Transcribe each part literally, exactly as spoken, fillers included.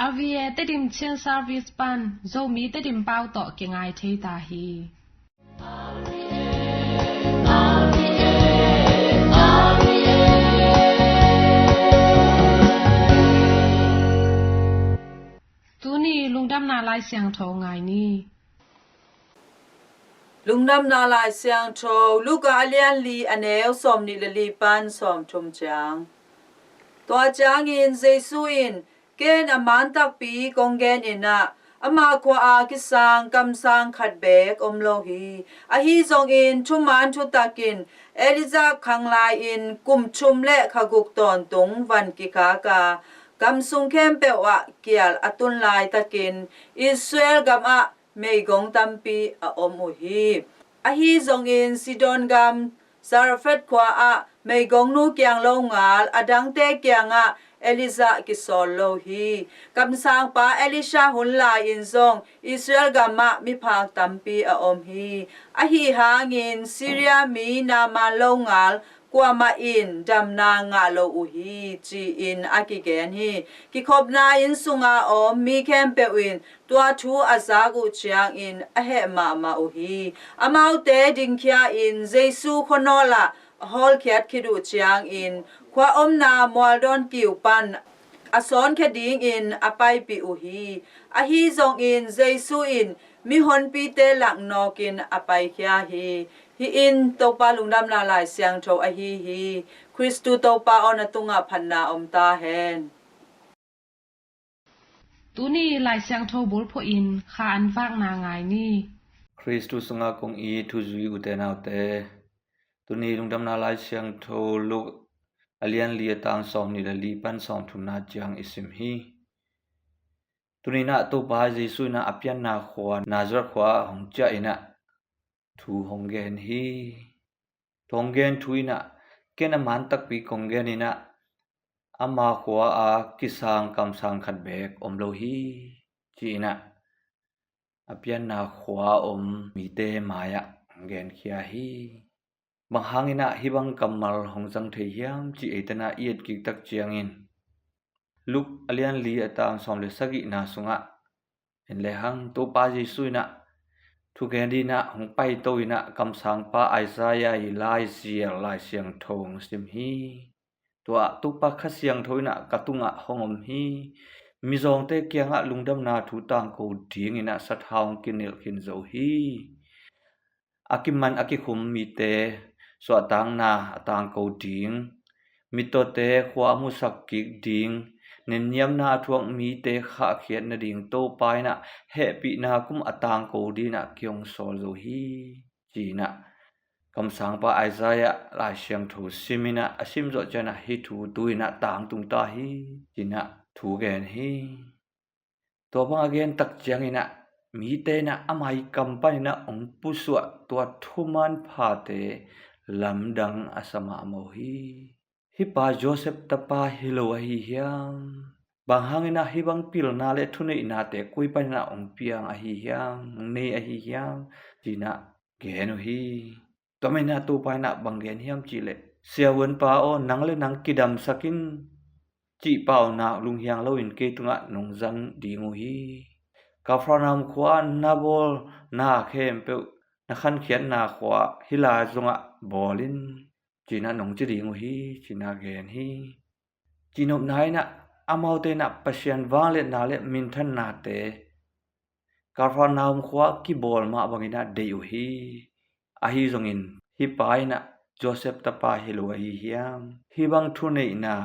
R V A Tedim Chin Service pan Zomi Tedim pau tawh kingai thei ta hi. Tuni lungdamna Lai Siangtho ngai ni. Lungdamna Lai Siangtho, Luka a lian li a neu sawm nih le li pan sawm thum ciang. Tua ciangin Jesu in, "Ken a man takpi kong gen inah, ama khua a kisang kamsang khat beek om lo hi. Ahi zongin thuman thutakin Elijah khang lai-in kum thum le kha guk tawntung van kikhak a, gam sung khempeuh ah kial a tun laitakin Israel gamah meigong tampi a om uh hi. Ahi zongin Sidon gam Zarephath khua ah meigongnu kiang lo ngal a dangte kiangah Elijah kisawl lo hi. Kamsangpa Elisha hun lai-in zong Israel gamah miphak tampi a om hi. Ahi hangin Syria mi Naaman lo ngal kuamah in damna ngah lo uh hi," ci-in a kigen hi. Kikhopna inn sunga om mi khempeuh in tua thu a zak uh ciangin a heh mahmah uh hi. Amaute dingkhia-in Jesu khuanawl ah a hawlkhiat khit uh ciangin khua omna mualdawn kiu pan a sawnkhia dingin a paipih uh hi. Ahi zongin Jesu in mihonpite lak nawkin a paikhia hi. Hih in Topa lungdamna Lai Siangtho ahi hi. Khristu Topa aw, na tungah phatna om ta hen. Tuni Lai Siangtho bulphuh in kha an vakna ngai ni. Khristu sungah kong it thuzui ute naute, tuni lungdamna Lai Siangtho Luka a lian li a tang sawm nih le li pan sawm thumna ciang i sim hi. Tuni inah Topa Jesu inah a pianna khua Nazareth khua ah hong ciah inah thu hong gen hi. Thu hong gen thu inah, "Ken a man takpi kong gen inah, ama khua a kisang kamsang khat beek om lo hi," ci inah a pianna khua a om mite mai-ah hong genkhia hi. Bang hang inah hih bang kammal hong zang thei hiam cih eite inah i et kik tak ciangin, Luka a lian li a tang sawm le sagihna sungah en lehang Topa Jesu inah thugen dinah hong paito inah kamsangpa Isaiah i laizial Lai Siangtho hong sim hi. Tua ah Topa Kha Siangtho inah ka tungah hong om hi. Mizawngte kiangah lungdamna thu tangko ding inah sathau hong kinilh khin zo hi. A kiman a kikhum mite suahtakna a tangko ding, mittawte khua a musak kik ding, nenniamna a thuak mite khahkhiat nading Topa inah hehpihna kum a tangko dinah kihong sawl zo hi, ci inah kamsangpa Isaiah Lai Siangtho sim inah a sim zawh cianah hih thu tu inah tangtung ta hi, ci inah thu gen hi. Tua bang a gen tak ciang inah mite inah ama i kam pan inah hong pusuah tua thuman phate lamdang a sa mahmah uh hi. Hih pa Joseph tapa hi lo ahi hiam? Bang hang inah hih bang pilna le thuneihnate koi pan inah hong piang ahi hiam, hong nei ahi hiam, ci inah gen uh hi. Tua manin ah Topa in ah bang gen hiam cih leh, "Siavuanpa aw, nang le nang kidamsak in," cih paunak lunghiang loin kei tungah nong zang ding uh hi. "Kapernaum khua-ah na bawlna khempeuh, na khankhiatna khua-ah hih lai zongah bawl in," ci-in ah nong ci ding uh hi, ci-in ah gen hi. Cihnopna in ah amaute in ah Pasian vangliatna le minthannate Kapernaum khua-ah kibawl mah bangin ah deih uh hi. Ahi zongin hih pa in ah Joseph tapa hi lo ahi hiam? Hih bang thuneihna,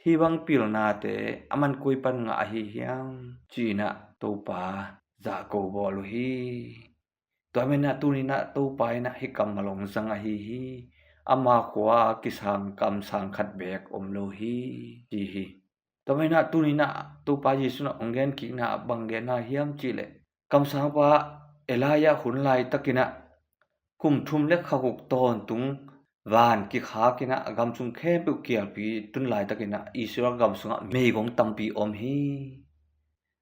hih bang pilnate aman koi pan ngah ahi hiam, ci-in ah Topa zahko bawl uh hi. Tua manin ah tuni-in ah Topa in ah hih kammal hong zang ahi hi. "Ama khua-ah kisang kamsang khat beek om lo hi," ci hi. Tua manin ah tuni-in ah Topa Jesuh in ah hong gen kikna ah bang genna hiam cih leh, kamsangpa Elijah hun laitakin ah kum thum le kha guk tawntung van kikhak in ah gam sung khempeuh kialpi tun laitakin ah Israel gam sungah meigong tampi om hi.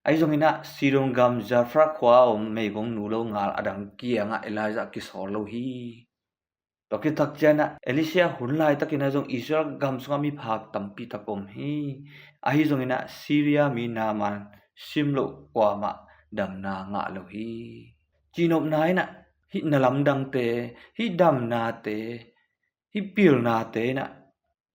Ahi zongin ah Sidon gam Zarephath khua-a om meigongnu lo ngal a dang kiangah Elijah kisawl lo hi. Tua khit tak ciangin ah Elisha hun laitakin ah zong Israel gam sungah miphak tampi tak om hi. Ahi zongin ah Syria mi Naaman simloh kuamah damna ngah lo hi. Cihnopna in ah hih na lamdangte, hih damnate, hih pilnate in ah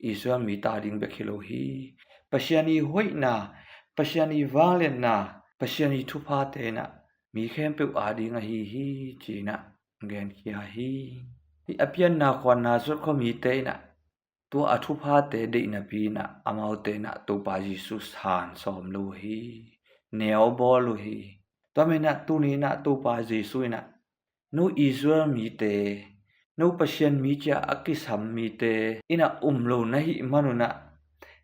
Israel mite ading bek hi lo hi. Pasian ii hoihna, Pasian ii vangliatna, Pasian ii thuphate in ah mi khempeuh ading ahi hi, ci-in ah genkhia hi. Hih a pianna khuanna Jericho mite in ah tua a thuphate deih napi in ah amaute in ah Topa Jesu san sawm lo uh hi. Neu bawl uh hi. Tua manin ah tuni in ah Topa Jesu in ah no Israel mite, no Pasian mi ci-a a kisam mite in ah um lo na hih manun ah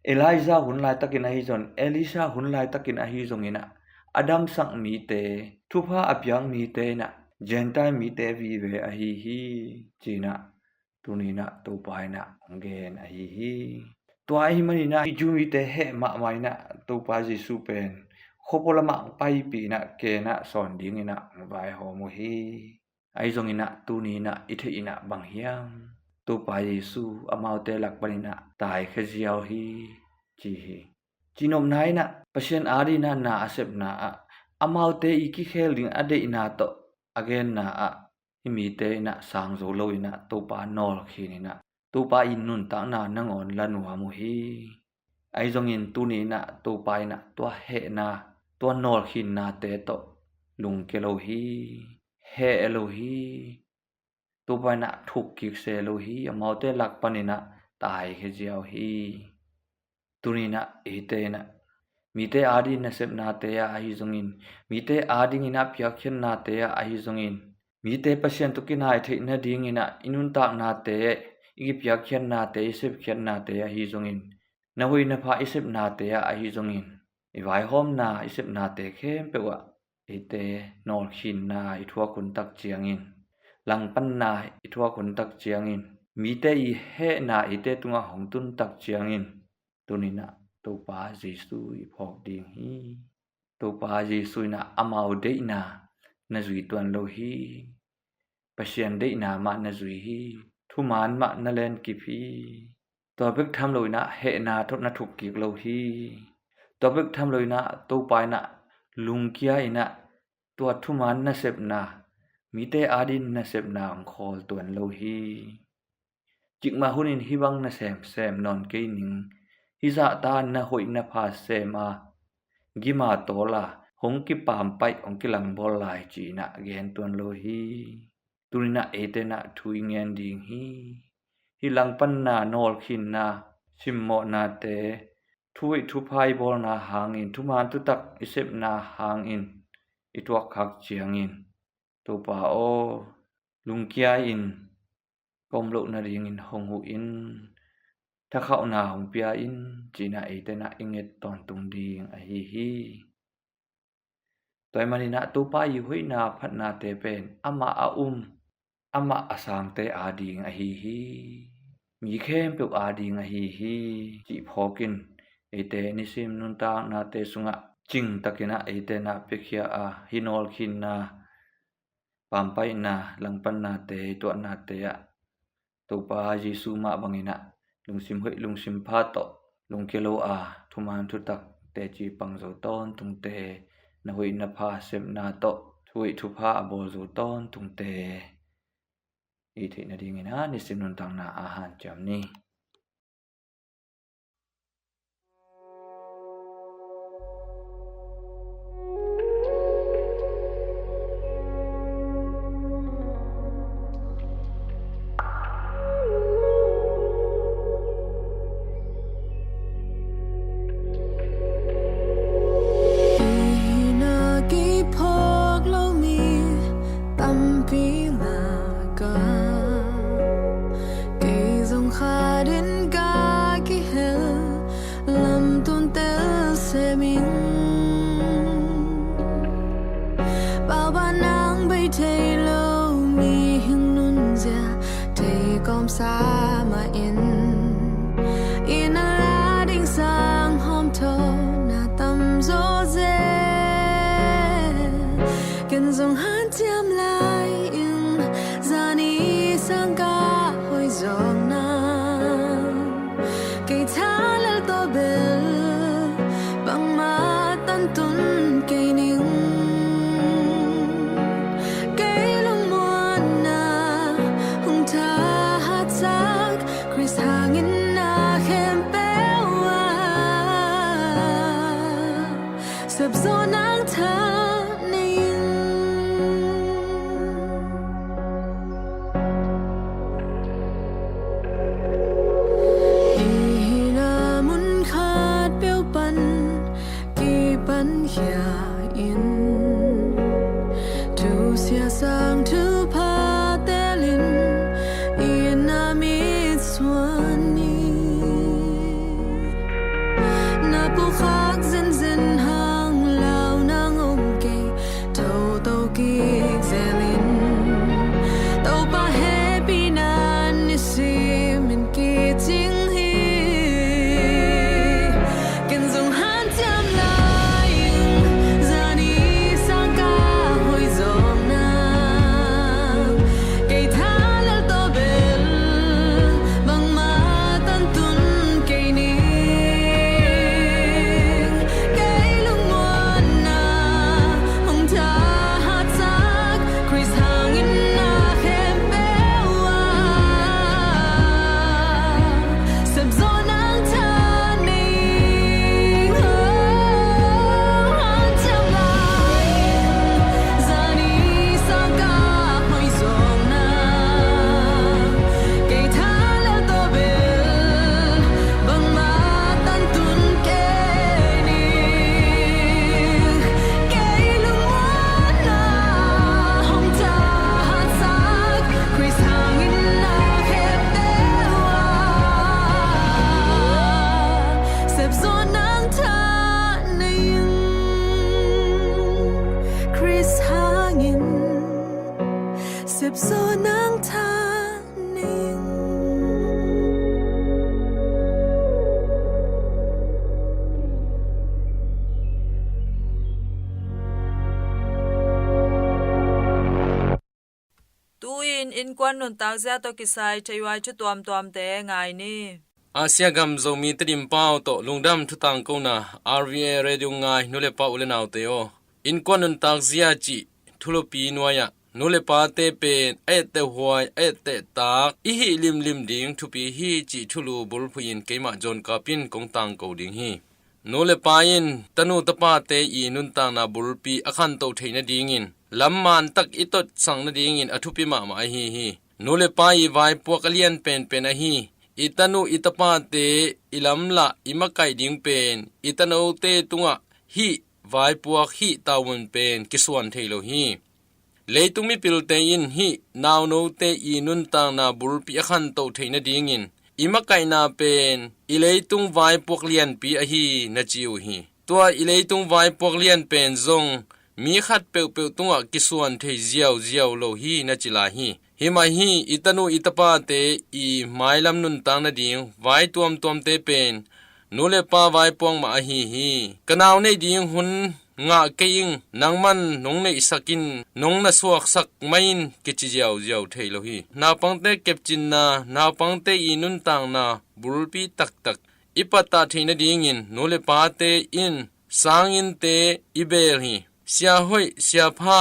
Elijah hun laitakin ahi zong, Elisha hun laitakin ahi zongin ah a damsak mite, thupha a piak mite in ah Gentile mite vive ahi hi, ci-in ah tuni in ah Topa in ah gen ahi hi. Tua ahih manin ah hih Jew mite heh mahmah in ah Topa Jesu pen khuapua lamah paipih in ah ken ah sawn dingin ah vaihawm uh hi. Ahi zongin ah tuni in ah i theih in ah bang hiam? Topa Jesu amaute lak panin ah taikhia ziau hi, ci hi. Cihnopna in ah Pasian adingin ah na a sepna ah amaute ii kikhel ding a deihna tawh a genna ah hih mite in ah sang zo lo in ah Topa nawlkhin in ah Topa ii nuntakna nangawn la nuam uh hi. Ahi zongin tuni in ah Topa in ah tua hehna, tua nawlkhinnate tawh lungkia lo hi, heh lo hi. Topa in ah thukkik se lo hi, amaute lak panin ah taikhia ziau hi. Tuni in ah eite in ah mite ading nasepnate ah ahi zongin, mite adingin ah piakkhiatnate ah ahi zongin, mite Pasian tawh kinai theih nadingin ah i nuntaknate, i kipiakkhiatnate, i sepkhiatnate ahi zongin, na hoih na pha i sepnate ah ahi zongin, i vaihawmna i sepnate khempeuh ah eite nawlkhinna i thuak hun tak ciangin, langpanna i thuak hun tak ciangin, mite ii hehna eite tungah hong tun tak ciangin, tuni in ah Topa Jesu i phawk ding hi. Topa Jesu in ah amau deihna na zui tuan lo hi. Pasian deihna mah na zui hi. Thuman mah na lenkip hi. Tua bek tham lo in ah hehna tawh na thukkik lo hi. Tua bek tham lo in ah Topa in ah lungkia in ah tua thuman nasepna, mite ading nasepna hong khawl tuan lo hi. Cikmah hunin hih bang na semsem nawn kei ning. Hih zahta na hoih na pha sem a, gim a tawl a, hong kipampaih, hong kilangbawl lai ci-in ah gen tuan lo hi. Tuni in ah eite in ah thu i ngen ding hi. Hih langpanna, nawlkhinna, simmawhnate, thu hoih thu pha i bawlna hangin, thuman thutak i sepna hangin i thuak khak ciangin, Topa aw, lungkia in, ka om loh nadingin hong huh in, thakhauhna hong pia in, ci-in ah eite in ah i nget tawntung ding ahi hi. Tua ahih manin ah Topa ii hoihna phatnate pen amah a um, amah a sangte ading ahi hi. Mi khempeuh ading ahi hi, cih phawkin eite nisim nuntaknate sungah cingtakin ah eite in ah piakhia a, hih nawlkhinna, pampaihna, langpannate, tuahnate ah Topa Jesu mah bangin ah lungsim hoih, lungsim pha tawh lungkia lo a, thuman thutak teci pang zo tawntungte, na hoih na pha sepna tawh thu hoih thu pha a bawl zo tawntungte i theih nadingin ah nisim nuntakna a hanciam ni. Ina kiphawk lo mi tampi lakah kei zong khat in ka kihel, lamtun tel sem ing. Pau ban nang bei thei lo mihing nunzia thei kawmsa mah in, inn a la ding sang hawmthawhna tam zawzen. Ken zong hanciam lai ing, zani sang ka Tusia sang thupha telin i na mitsuan ni. Na pukhak zenzen hang lau nang om kei, toto kik zelin. Topa hehpihna nisimin kicing hi. Ken zong hanciam lai ing, zani sangka hoih zawkna. Kei tha lel tawh bel bangmah tantun kei ning. Kei lungmuanna hong thahatsak, Khrist hangin na khempeuh ah sepzawh nang tha nei ing. Oh, hanciam lai ing, zani sangka hoih zawkna. Kei tha lel tawh bel bangmah tantun kei ning. Kei lungmuanna hong thahatsak, Khrist hangin na khempeuh ah sepzawh nang tha nei ing. Khrist hangin sepzawh nang tha nei ing. Tu-in innkuan nuntak zia tawh kisai theihuai thu tuamtuamte ngai ni. Asia gam Zomi Tedim pau tawh lungdam thu tangkona R V A Radio ngai nu le pa u le naute aw. Innkuan nuntak zia cih thulupi nuai-ah nu le pate pen a etteh huai, a etteh tak i hih limlim ding thupi hi cih thulu bulphuh in keimah John Kap in kong tangko ding hi. Nu le pa in tanu tapate i nuntakna bulpi a khantoh theih nadingin lam mantak i totsak nadingin a thupi mahmah ahi hi. Nu le pa i vaipuak a lian penpen ahi i tanu i tapate i lamlah i makaih ding pen i tanote tungah hih vaipuak hih tavuan pen kisuan thei lo hi. Leitung mipilte in hih naunote i nuntakna bulpi a khantoh theih nadingin i makaihna pen i leitung vaipuak lianpi ahi na ci uh hi. Tua i leitung vaipuak lian pen zong mi khat peuhpeuh tungah kisuan thei ziauziau lo hi na ci lai hi. Himah hi i tanu i tapate i mailam nuntak nading vai tuamtuamte pen nu le pa vaipuak mah ahi hi. Ka nau neih ding hun ngah kei ing, nangman nong neihsak in, nong na suaksak mah in kici ziauziau thei lo hi. Naupangte kepcinna, naupangte i nuntakna bulpi taktak i pattah theih nadingin nu le pate in sanginnte i beel hi. Sia hoih, sia pha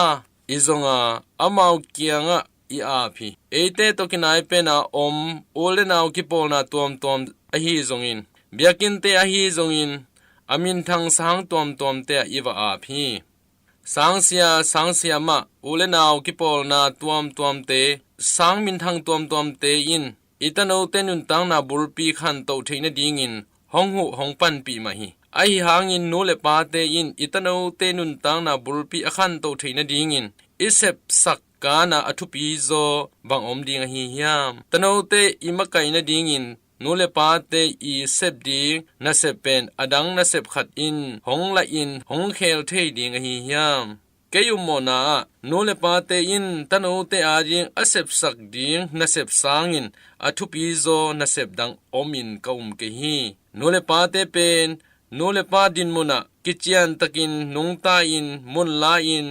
i zong a, amau kiangah i ap hi. Eite tawh kinai pena om u le nau kipawlna tuamtuam ahi zongin, biakinnte ahi zongin, a minthang sang tuamtuamte ah i va ap hi. Sangsia, sangsia mah u le nau kipawlna tuamtuamte, sang minthang tuamtuamte in i tanote nuntakna bulpi khantoh theih nadingin hong huh hong panpih mah hi. Ahi hangin nu le pate in i tanote nuntakna bulpi a khantoh theih nadingin i sepsak kana a thupi zaw bang om ding ahi hiam? Tanote i makaih nadingin nu le pate i sep ding nasep pen a dang nasep khat in hong lahin hong khel thei ding ahi hiam? Kei ummawhna ah nu le pate in tanote ading a sepsak ding nasep sangin a thupi zaw nasep dang omin ka um kei hi. Nu le pate pen nu le pa dinmunah kiciantakin nungta-in munla-in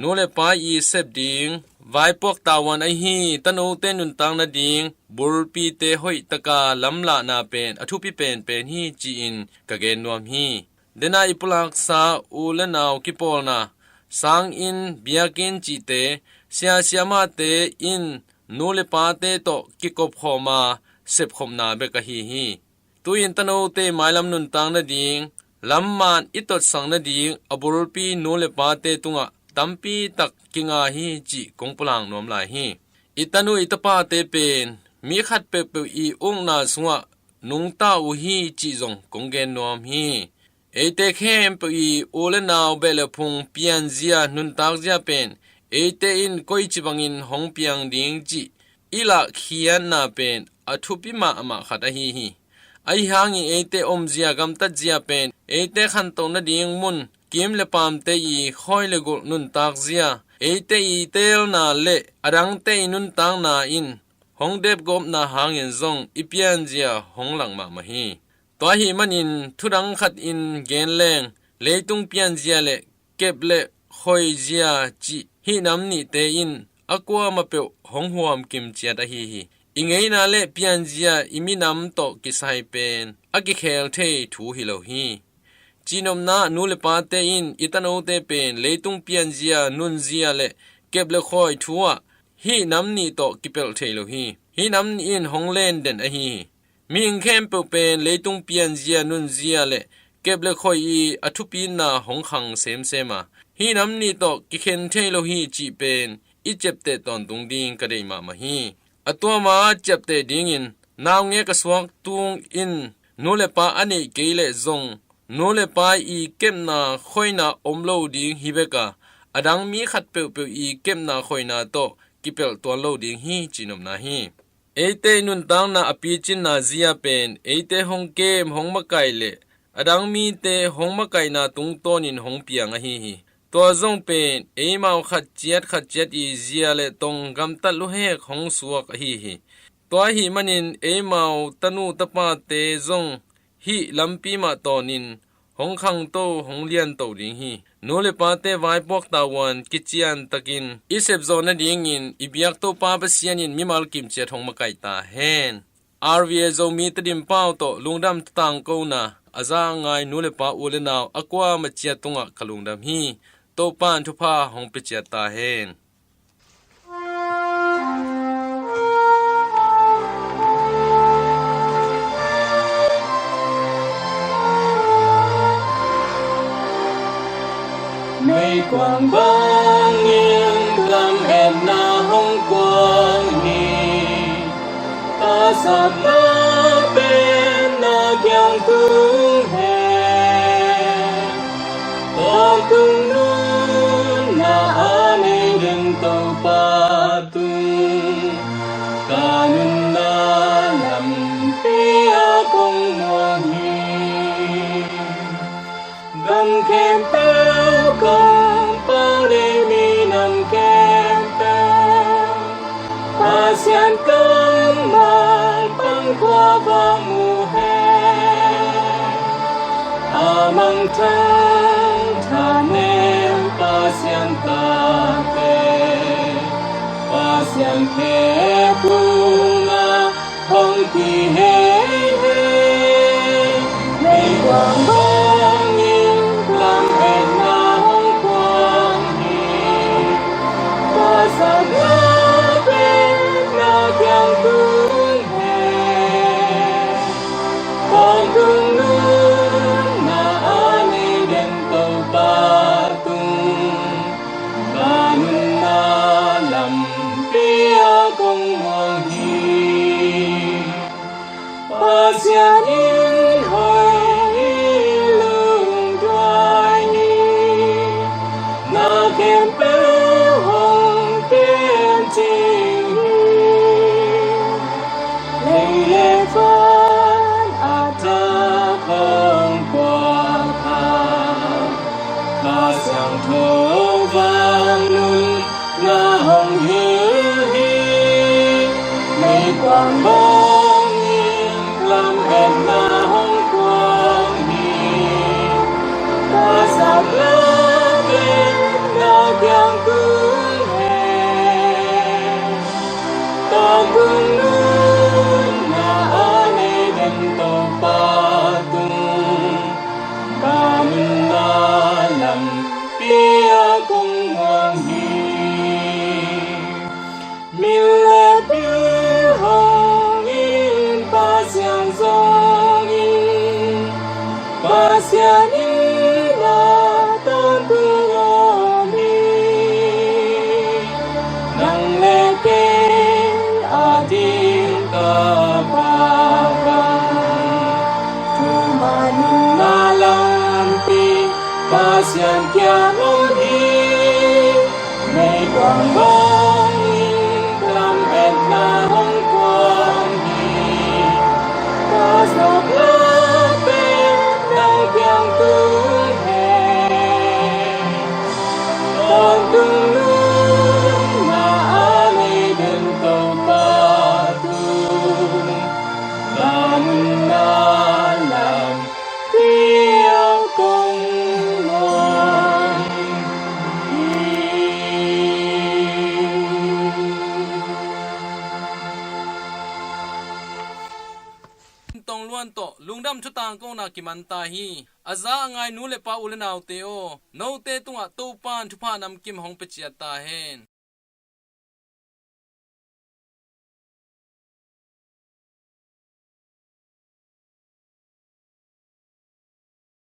nu le pa i sep ding vaipuak tavuan ahi tanote nuntak nading bulpite hoihtaka lamlahna pen a thupi penpen hi ci-in ka gen nuam hi. Dena i pulaksa u le nau kipawlna, sanginn, biakinn cihte, siasiamahte in nu le pate tawh kikopkhawma sepkhopna bek ahi hi. Tu-in tanote mailam nuntak nading lamman i totsak nading a bulpi nu le pate tungah tampi tak kinga hi cih kong pulak nuam lai hi. I tanu i tapate pen mi khat peuhpeuh i ukna sungah nungta uh hi cih zong kong gen nuam hi. Eite khempeuh i u le nau beh le phung pianzia nuntakzia pen eite in koici bangin hong piang ding cih i lahkhiatna pen a thupi mahmah khat ahi hi. Ahi hangin eite omzia gamtatzia pen eite khantoh nading mun, kim le paamte i khawi le gulh nuntakzia, eite i teelna le adangte i nuntakna in hong depgawpna hangin zong i pianzia hong lang mahmah hi. Tua ahih manin thudang khat in gen leng, leitung pianzia le kep le khoizia cih hih nam nihte in a kuamah peuh hong huamkim ciat ahi hi. I ngeina le pianzia i minam tawh kisai pen a kikhel thei thu hi lo hi. Cihnopna, nu le pate in i tanote pen leitung pianzia, nunzia le kep le khawi thu ah hih nam nih tawh kipelh thei lo hi. Hih nam nih in hong len den ahi hi. Mihing khempeuh pen leitung pianzia, nunzia le kep le khawi i a thupina hong khang semsem a, hih nam nih tawh kikhen thei lo hi cih pen i ciapteh tawntung ding ka deih mahmah hi. A tuama ciapteh dingin, naungek a suak tung in nu le pa a neih kei leh zong nu le pa i kepna khoina om lo ding hi bek a, a dang mi khat peuhpeuh i kepna khoina tawh kipelh tuan lo ding hi, cihnopna hi. Eite nuntakna a picinna zia pen eite hong kem, hong makaih le a dang mite hong makaihna tungtawnin hong piang ahi hi. Tua zong pen eimau khat ciat khat ciat i zia le tong gamtat luhek hong suak ahi hi. Tua ahih manin eimau tanu tapate zong hih lampi mah tawnin hong khangto, hong lianto ding hi. Nu le pate vaipuak tavuan kician takin i sepzawh nadingin i biak Topa Pasian in mimal kimciat hong makaih ta hen. R V A Zomi Tedim pau tawh lungdam tangkona a za a ngai nu le pa, u le nau a kuamah ciat tungah ka lungdam hi. Topa in thupha hong pia ciat ta hen. Meikuang bangin lametna hong kuang hi. Ka sakna pen na kiang tung hen. Tawntung nunna a nei den Topa tung, ka nunna lampi ah kong muang hi. Gam khempeuh kong pau, lei minam khempeuh, Pasian kammal pang khua va mu hen. A mangthang thanem Pasian tate, Pasian khe kung a hong kihei hei. Meikuang bangin lametna hong kuang hi. Ka sakna pen na kiang tung hen. Tawntung nunna a nei den Topa tung, ka nunna lampi ah kong muang hi. Pasian in hoih hi, lungduai hi. Na khempeuh hong kem cing hi. Lei le van a tak hong puak a, Kha Siangtho vang nunna hong hilh hi. Meikuang bangin lametna hong kuang hi. Ka sakna pen na kiang tung hen. Tawntung nunna a nei den Topa tung, ka nunna lampi ah kong muang hi. Min le bil hong in, Pasian zong Hong lam etna hong kuang hi. Ka zop la pen nang piang tung hi. Tawntung nung na a lei den Topa tung. Na mun na lam piang kong muang hi. Tong Luan tawh lungdam thutang kong na kiman ta hi. A za a ngai nu le pa u le naute aw, note tungah Topa in thupha namkim hong pia ciat ta hen.